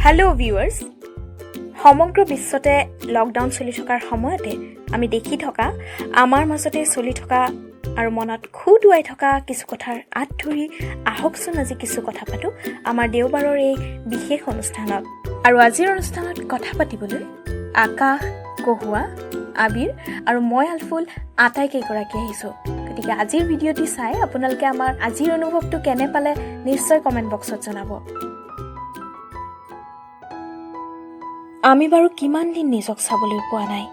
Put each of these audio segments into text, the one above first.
Hello' viewers, সমগ্ৰ বিশ্বতে lockdown চলি থকাৰ সময়তে আমি দেখি থকা, আমাৰ মাজতে চলি থকা আৰু মনত খুদুৱাই থকা কিছু কথাৰ আঁত ধৰি আহকচোন আজি কিছু কথা পাতোঁ আমাৰ দেওবাৰৰ এই বিশেষ অনুষ্ঠানত। আৰু আজিৰ অনুষ্ঠানত কথা পাতিবলৈ আকাশ, কহুৱা, আবিৰ আৰু মই আলফুল আটাইকেইগৰাকী আহিছোঁ। গতিকে আজিৰ ভিডিঅ'টি চাই আপোনালোকে আমাৰ আজিৰ অনুভৱটো কেনে পালে নিশ্চয় কমেণ্ট বক্সত জনাব। আমি বাৰু কিমান দিন নিজক চাবলৈ পোৱা নাই?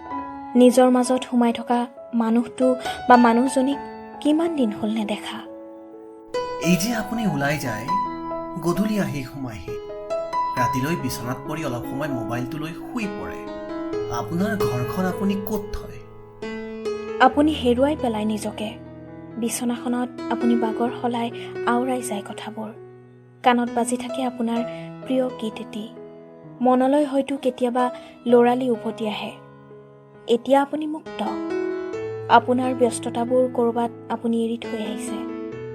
নিজৰ মাজত সোমাই থকা মানুহটো বা মানুহজনীক কিমান দিন হ'ল নেদেখা? এই যে আপুনি ওলাই যায়, গধূলি আহি সোমাইহি, ৰাতিলৈ বিচনাত পৰি অলপ সময় মোবাইলটো লৈ শুই পৰে। আপোনাৰ ঘৰখন আপুনি ক'ত থয়? আপুনি হেৰুৱাই পেলায় নিজকে। বিচনাখনত আপুনি বাগৰ সলাই আওৰাই যায় কথাবোৰ। কাণত বাজি থাকে আপোনাৰ প্ৰিয় গীত এটি। মনলৈ হয়তো কেতিয়াবা ল'ৰালি উভতি আহে। এতিয়া আপুনি মুক্ত। আপোনাৰ ব্যস্ততাবোৰ ক'ৰবাত আপুনি এৰি থৈ আহিছে,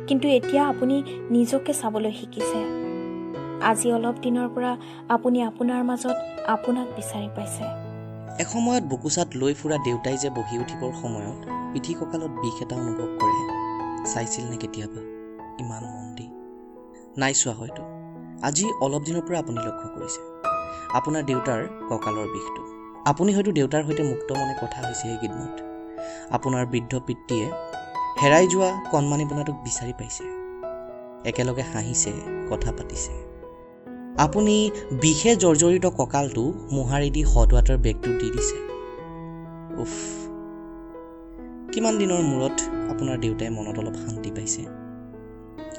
কিন্তু এতিয়া আপুনি নিজকে চাবলৈ শিকিছে। আজি অলপ দিনৰ পৰা আপুনি আপোনাৰ মাজত আপোনাক বিচাৰি পাইছে। এসময়ত বুকুচাত লৈ ফুৰা দেউতাই যে বহি উঠিবৰ সময়ত পিঠি কঁকালত বিষ এটা অনুভৱ কৰে, চাইছিল নে কেতিয়াবা ইমান মন দি? নাই চোৱা হয়তো। আজি অলপ দিনৰ পৰা আপুনি লক্ষ্য কৰিছে আপোনাৰ দেউতাৰ কঁকালৰ বিষটো। আপুনি হয়তো দেউতাৰ সৈতে মুক্ত মনে কথা হৈছে সেইকেইদিনত। আপোনাৰ বৃদ্ধ পিতৃয়ে হেৰাই যোৱা কণমানি পোনাটোক বিচাৰি পাইছে, একেলগে হাঁহিছে, কথা পাতিছে। আপুনি বিষে জৰ্জৰিত কঁকালটো মোহাৰি দি হট ৱাটাৰ বেগটো দি দিছে। উফ, কিমান দিনৰ মূৰত আপোনাৰ দেউতাই মনত অলপ শান্তি পাইছে।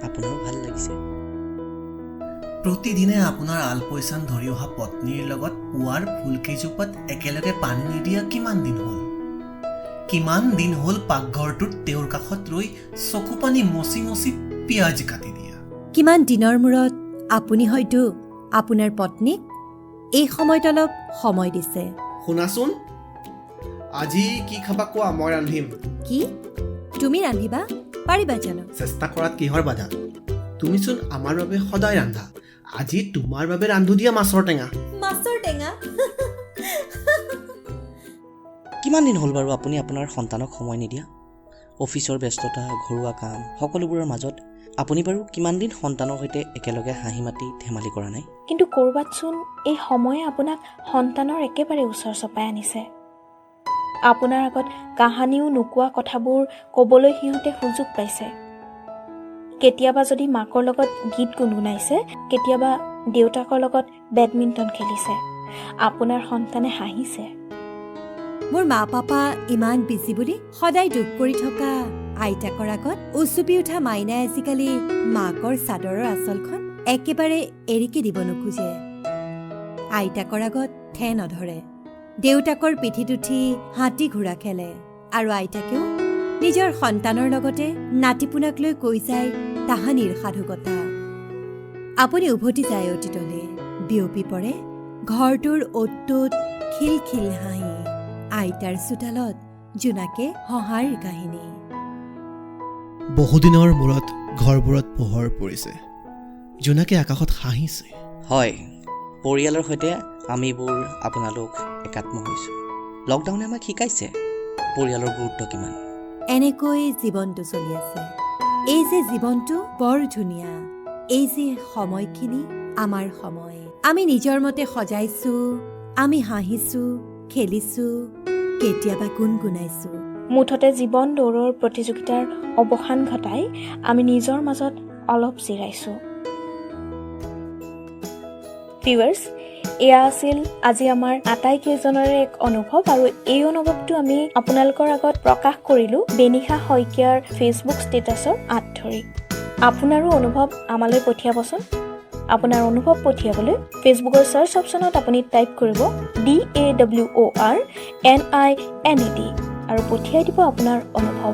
আপোনাৰো ভাল লাগিছে। প্ৰতিদিনে আপোনাৰ আলপৈচান ধৰি অহা পত্নীৰ লগত পুৱাৰ ফুলকেইজোপাত একেলগে পানী নিদিয়া কিমান দিন হ'ল? কিমান দিন হ'ল পাকঘৰটোত তেওঁৰ কাষত ৰৈ চকু পানী মচি মচি পিঁয়াজ কাটি দিয়া? কিমান দিনৰ মূৰত আপুনি হয়তো আপোনাৰ পত্নীক এই সময়ত অলপ সময় দিছে। শুনাচোন, আজি কি খাবা কোৱা, মই ৰান্ধিম। কি, তুমি ৰান্ধিবা? পাৰিবা জানো? চেষ্টা কৰাত কিহৰ বাধা? তুমিচোন আমাৰ বাবে সদায় ৰান্ধা। আজি তোমাৰ বাবে ৰান্ধো দিয়া মাছৰ টেঙা। মাছৰ টেঙা? কিমান দিন হ'ল বাৰু আপুনি আপোনাৰ সন্তানক সময় নিদিয়া? অফিচৰ ব্যস্ততা, ঘৰুৱা কাম, সকলোবোৰৰ মাজত আপুনি বাৰু কিমান দিন সন্তানৰ সৈতে একেলগে হাঁহি মাতি ধেমালি কৰা নাই? কিন্তু ক'ৰবাতচোন এই সময়ে আপোনাক সন্তানৰ একেবাৰে ওচৰ চপাই আনিছে। আপোনাৰ আগত কাহানিও নোকোৱা কথাবোৰ ক'বলৈ সিহঁতে সুযোগ পাইছে। কেতিয়াবা যদি মাকৰ লগত গীত গুণগুণাইছে, কেতিয়াবা দেউতাকৰ লগত বেডমিণ্টন খেলিছে, আপোনাৰ সন্তানে হাঁহিছে। মোৰ মা পাপা ইমান বিজি বুলি সদায় দুখ কৰি থকা আইতাকৰ আগত উচুপি উঠা মাইনাই আজিকালি মাকৰ চাদৰৰ আঁচলখন একেবাৰে এৰিকে দিব নোখোজে। আইতাকৰ আগত ঠে নধৰে, দেউতাকৰ পিঠিত উঠি হাতী ঘোঁৰা খেলে আৰু আইতাকেও নিজৰ সন্তানৰ লগতে নাতিপোনাক লৈ কৈ যায় তাহানিৰ সাধুকথা। আপুনি উভতি যায় অতীতলৈ, বিয়পি পৰে ঘৰটোৰ অ'ত ত'ত খিলখিল হাঁহি, আইতাৰ চোতালত জোনাকে হঁহাৰ কাহিনী। বহুদিনৰ মূৰত ঘৰবোৰত পোহৰ পৰিছে, জোনাকে আকাশত হাঁহিছে। হয়, পৰিয়ালৰ সৈতে আমিবোৰ আপোনালোক একাত্ম হৈছোঁ। লকডাউনে আমাক শিকাইছে পৰিয়ালৰ গুৰুত্ব কিমান। এনেকৈ জীৱনটো চলি আছে। এই যে জীৱনটো বৰ ধুনীয়া, এই যে সময়খিনি আমাৰ সময়, আমি নিজৰ মতে সজাইছোঁ, আমি হাঁহিছোঁ, খেলিছোঁ, কেতিয়াবা গুণগুণাইছোঁ। মুঠতে জীৱন দৌৰৰ প্ৰতিযোগিতাৰ অৱসান ঘটাই আমি নিজৰ মাজত অলপ জিৰাইছোঁ। ভিউৱাৰ্ছ, এয়া আছিল আজি আমাৰ আটাইকেইজনৰে এক অনুভৱ আৰু এই অনুভৱটো আমি আপোনালোকৰ আগত প্ৰকাশ কৰিলোঁ বেনিশা শইকীয়াৰ ফেচবুক ষ্টেটাছৰ আঁত ধৰি। আপোনাৰো অনুভৱ আমালৈ পঠিয়াবচোন। আপোনাৰ অনুভৱ পঠিয়াবলৈ ফেচবুকৰ চাৰ্চ অপশ্যনত আপুনি টাইপ কৰিব DAWORNINET আৰু পঠিয়াই দিব আপোনাৰ অনুভৱ।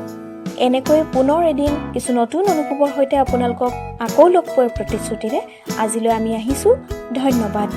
এনেকৈয়ে পুনৰ এদিন কিছু নতুন অনুভৱৰ সৈতে আপোনালোকক আকৌ লগ পোৱাৰ প্ৰতিশ্ৰুতিৰে আজিলৈ আমি আহিছোঁ। ধন্যবাদ।